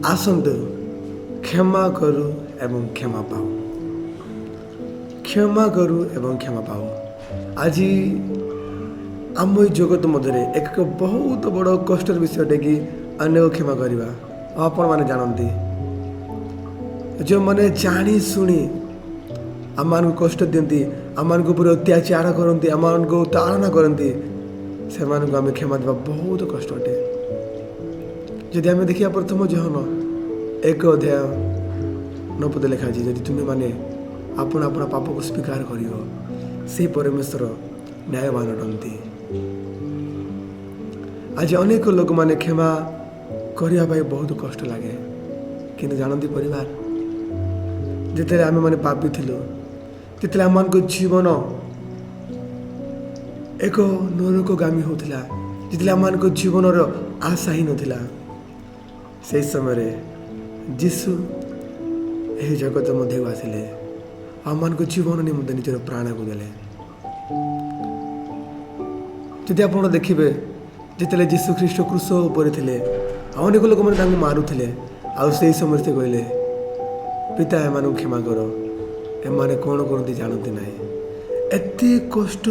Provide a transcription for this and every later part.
ଆସନ୍ତୁ କ୍ଷମା କରୁ ଏବଂ କ୍ଷମା ପାଉ। କ୍ଷମା କରୁ ଏବଂ କ୍ଷମା ପାଉ। ଆଜି ଆମ ଏଇ ଜଗତ ମଧ୍ୟରେ ଏକ ବହୁତ ବଡ଼ କଷ୍ଟର ବିଷୟଟେ କି ଅନ୍ୟକୁ କ୍ଷମା କରିବା। ଆଉ ଆପଣମାନେ ଜାଣନ୍ତି, ଯେଉଁମାନେ ଜାଣି ଶୁଣି ଆମମାନଙ୍କୁ କଷ୍ଟ ଦିଅନ୍ତି, ଆମମାନଙ୍କ ଉପରେ ଅତ୍ୟାଚାର କରନ୍ତି, ଆମମାନଙ୍କୁ ତାଡ଼ନା କରନ୍ତି, ସେମାନଙ୍କୁ ଆମେ କ୍ଷମା ଦେବା ବହୁତ କଷ୍ଟ ଅଟେ। ଯଦି ଆମେ ଦେଖିବା, ପ୍ରଥମ ଯୋହନ 1 ଅଧ୍ୟାୟ 9 ପଦ ଲେଖା ଅଛି, ଯଦି ତୁମେମାନେ ଆପଣ ଆପଣା ପାପକୁ ସ୍ୱୀକାର କରିବ, ସେହି ପରମେଶ୍ୱର ନ୍ୟାୟବାନ ଅଟନ୍ତି। ଆଜି ଅନେକ ଲୋକମାନେ କ୍ଷମା କରିବା ପାଇଁ ବହୁତ କଷ୍ଟ ଲାଗେ। କିନ୍ତୁ ଜାଣନ୍ତି ପରିବାର, ଯେତେବେଳେ ଆମେମାନେ ପାପୀ ଥିଲୁ, ଯେତେବେଳେ ଆମମାନଙ୍କ ଜୀବନ ଏକ ନରକଗାମୀ ହେଉଥିଲା, ଯେତେବେଳେ ଆମମାନଙ୍କ ଜୀବନର ଆଶା ହିଁ ନଥିଲା, ସେହି ସମୟରେ ଯୀଶୁ ଏହି ଜଗତ ମଧ୍ୟକୁ ଆସିଲେ, ଆମମାନଙ୍କ ଜୀବନ ନିମନ୍ତେ ନିଜର ପ୍ରାଣକୁ ଦେଲେ। ଯଦି ଆପଣ ଦେଖିବେ, ଯେତେବେଳେ ଯୀଶୁ ଖ୍ରୀଷ୍ଟ କ୍ରୁଶ ଉପରେ ଥିଲେ, ଆଉ ଅନେକ ଲୋକମାନେ ତାଙ୍କୁ ମାରୁଥିଲେ, ଆଉ ସେହି ସମୟରେ ସେ କହିଲେ, "ପିତା, ଏମାନଙ୍କୁ କ୍ଷମା କର, ଏମାନେ କ'ଣ କରନ୍ତି ଜାଣନ୍ତି ନାହିଁ।" ଏତେ କଷ୍ଟ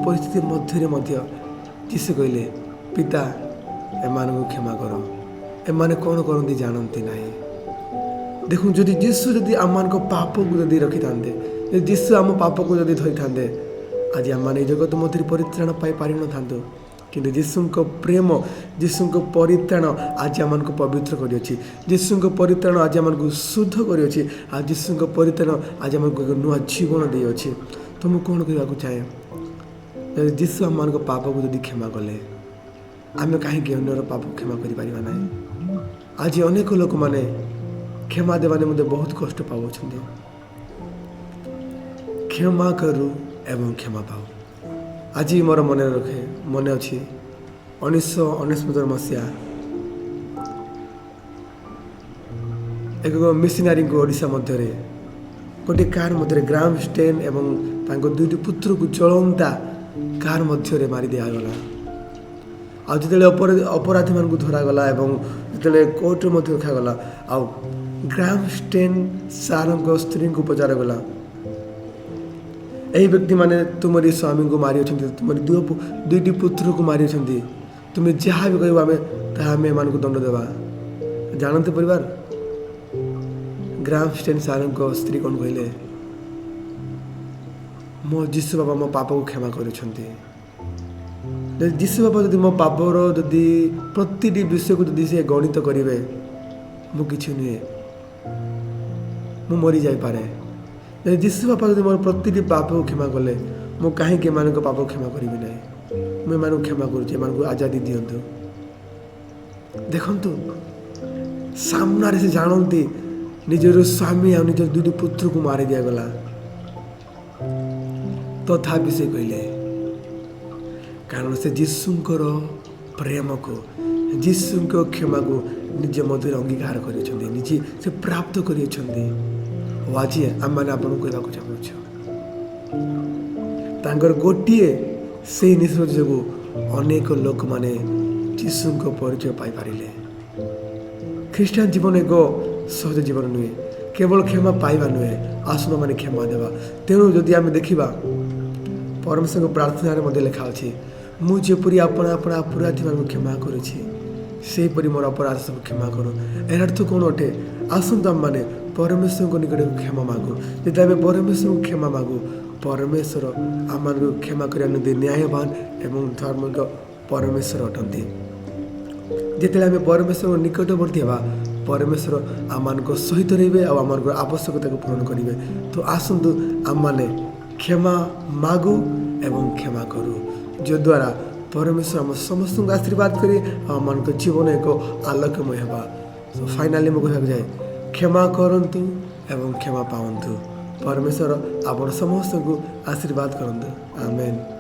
ପରିସ୍ଥିତି ମଧ୍ୟରେ ମଧ୍ୟ ଯୀଶୁ କହିଲେ, "ପିତା, ଏମାନଙ୍କୁ କ୍ଷମା କର, ଏମାନେ କ'ଣ କରନ୍ତି ଜାଣନ୍ତି ନାହିଁ।" ଦେଖନ୍ତୁ, ଯଦି ଯୀଶୁ ଯଦି ଆମମାନଙ୍କ ପାପକୁ ଯଦି ରଖିଥାନ୍ତେ, ଯଦି ଯୀଶୁ ଆମ ପାପକୁ ଯଦି ଧରିଥାନ୍ତେ, ଆଜି ଆମମାନେ ଏଇ ଜଗତ ମଧ୍ୟରେ ପରିତ୍ରାଣ ପାଇପାରିନଥାନ୍ତୁ। କିନ୍ତୁ ଯୀଶୁଙ୍କ ପ୍ରେମ, ଯୀଶୁଙ୍କ ପରିତ୍ରାଣ ଆଜି ଆମମାନଙ୍କୁ ପବିତ୍ର କରିଅଛି। ଯୀଶୁଙ୍କ ପରିତ୍ରାଣ ଆଜି ଆମମାନଙ୍କୁ ଶୁଦ୍ଧ କରିଅଛି। ଆଉ ଯୀଶୁଙ୍କ ପରିତ୍ରାଣ ଆଜି ଆମକୁ ଏକ ନୂଆ ଜୀବନ ଦେଇଅଛି। ତ ମୁଁ କ'ଣ କହିବାକୁ ଚାହେଁ, ଯଦି ଯୀଶୁ ଆମମାନଙ୍କ ପାପକୁ ଯଦି କ୍ଷମା କଲେ, ଆମେ କାହିଁକି ଅନ୍ୟର ପାପକୁ କ୍ଷମା କରିପାରିବା ନାହିଁ? ଆଜି ଅନେକ ଲୋକମାନେ କ୍ଷମା ଦେବା ନିମନ୍ତେ ବହୁତ କଷ୍ଟ ପାଉଛନ୍ତି। କ୍ଷମା କରୁ ଏବଂ କ୍ଷମା ପାଉ। ଆଜି ମୋର ମନେ ଅଛି, 1999 ମସିହା ଏକ ମିଶନାରୀଙ୍କୁ ଓଡ଼ିଶା ମଧ୍ୟରେ ଗୋଟିଏ କାର୍ ମଧ୍ୟରେ ଗ୍ରାମ ଷ୍ଟେନ୍ ଏବଂ ତାଙ୍କ ଦୁଇଟି ପୁତ୍ରକୁ ଜଳନ୍ତା କାର୍ ମଧ୍ୟରେ ମାରି ଦିଆଗଲା। ଆଉ ଯେତେବେଳେ ଅପରାଧୀମାନଙ୍କୁ ଧରାଗଲା ଏବଂ ଯେତେବେଳେ କୋର୍ଟରେ ମଧ୍ୟ ରଖାଗଲା, ଆଉ ଗ୍ରାମ ଷ୍ଟେନ୍ ସାରଙ୍କ ସ୍ତ୍ରୀଙ୍କୁ ପଚରାଗଲା, "ଏହି ବ୍ୟକ୍ତିମାନେ ତୁମରି ସ୍ୱାମୀଙ୍କୁ ମାରିଅଛନ୍ତି, ତୁମରି ଦୁଇଟି ପୁତ୍ରକୁ ମାରିଅଛନ୍ତି, ତୁମେ ଯାହା ବି କହିବ ଆମେ ତାହା ଆମେ ଏମାନଙ୍କୁ ଦଣ୍ଡ ଦେବା।" ଜାଣନ୍ତି ପରିବାର, ଗ୍ରାମ ଷ୍ଟେନ୍ ସାରଙ୍କ ସ୍ତ୍ରୀ କ'ଣ କହିଲେ? "ମୋ ଯୀଶୁ ବାବା ମୋ ପାପକୁ କ୍ଷମା କରିଛନ୍ତି। ଯଦି ଯୀଶୁ ବାବା ଯଦି ମୋ ପାପର ଯଦି ପ୍ରତିଟି ବିଷୟକୁ ଯଦି ସେ ଗଣିତ କରିବେ, ମୁଁ କିଛି ନୁହେଁ, ମୁଁ ମରିଯାଇପାରେ। ଯଦି ଯୀଶୁ ବାପା ଯଦି ମୋର ପ୍ରତିଟି ପାପକୁ କ୍ଷମା କଲେ, ମୁଁ କାହିଁକି ଏମାନଙ୍କ ପାପକୁ କ୍ଷମା କରିବି ନାହିଁ? ମୁଁ ଏମାନଙ୍କୁ କ୍ଷମା କରୁଛି, ଏମାନଙ୍କୁ ଆଜାଦି ଦିଅନ୍ତୁ।" ଦେଖନ୍ତୁ, ସାମ୍ନାରେ ସେ ଜାଣନ୍ତି ନିଜର ସ୍ୱାମୀ ଆଉ ନିଜର ଦୁଇଟି ପୁତ୍ରକୁ ମାରି ଦିଆଗଲା, ତଥାପି ସେ କହିଲେ, କାରଣ ସେ ଯୀଶୁଙ୍କର ପ୍ରେମକୁ, ଯୀଶୁଙ୍କ କ୍ଷମାକୁ ନିଜ ମଧ୍ୟରେ ଅଙ୍ଗୀକାର କରିଅଛନ୍ତି, ନିଜେ ସେ ପ୍ରାପ୍ତ କରିଅଛନ୍ତି। ଓ ଆଜି ଆମେମାନେ ଆପଣଙ୍କୁ କହିବାକୁ ଚାହୁଁଛୁ, ତାଙ୍କର ଗୋଟିଏ ସେଇ ନିଷ୍ପତ୍ତି ଯୋଗୁଁ ଅନେକ ଲୋକମାନେ ଯୀଶୁଙ୍କ ପରିଚୟ ପାଇପାରିଲେ। ଖ୍ରୀଷ୍ଟିଆନ ଜୀବନ ଏକ ସହଜ ଜୀବନ ନୁହେଁ। କେବଳ କ୍ଷମା ପାଇବା ନୁହେଁ, ଆସନ୍ତୁ ମାନେ କ୍ଷମା ଦେବା। ତେଣୁ ଯଦି ଆମେ ଦେଖିବା, ପରମେଶ୍ୱରଙ୍କ ପ୍ରାର୍ଥନାରେ ମଧ୍ୟ ଲେଖା ଅଛି, "ମୁଁ ଯେପରି ଆପଣା ଆପଣା ଅପରାଧୀମାନଙ୍କୁ କ୍ଷମା କରୁଛି, ସେହିପରି ମୋର ଅପରାଧ ସବୁ କ୍ଷମା କରୁ।" ଏହାର ଅର୍ଥ କ'ଣ ଅଟେ? ଆସନ୍ତୁ ଆମମାନେ ପରମେଶ୍ୱରଙ୍କ ନିକଟକୁ କ୍ଷମା ମାଗୁ। ଯଦି ଆମେ ପରମେଶ୍ୱରଙ୍କୁ କ୍ଷମା ମାଗୁ, ପରମେଶ୍ୱର ଆମମାନଙ୍କୁ କ୍ଷମା କରିବା ନିମନ୍ତେ ନ୍ୟାୟବାନ ଏବଂ ଧାର୍ମିକ ପରମେଶ୍ୱର ଅଟନ୍ତି। ଯେତେବେଳେ ଆମେ ପରମେଶ୍ୱରଙ୍କ ନିକଟବର୍ତ୍ତୀ ହେବା, ପରମେଶ୍ୱର ଆମମାନଙ୍କ ସହିତ ରହିବେ ଆଉ ଆମମାନଙ୍କର ଆବଶ୍ୟକତାକୁ ପୂରଣ କରିବେ। ତ ଆସନ୍ତୁ ଆମମାନେ କ୍ଷମା ମାଗୁ ଏବଂ କ୍ଷମା କରୁ, ଯଦ୍ୱାରା ପରମେଶ୍ୱର ଆମ ସମସ୍ତଙ୍କୁ ଆଶୀର୍ବାଦ କରି ଆଉ ଆମମାନଙ୍କ ଜୀବନ ଏକ ଆଲୋକମୟ ହେବା। ସୋ ଫାଇନାଲି ମୁଁ କହିବାକୁ ଯାଏ, କ୍ଷମା କରନ୍ତୁ ଏବଂ କ୍ଷମା ପାଆନ୍ତୁ। ପରମେଶ୍ୱର ଆପଣ ସମସ୍ତଙ୍କୁ ଆଶୀର୍ବାଦ କରନ୍ତୁ। ଆମେନ୍।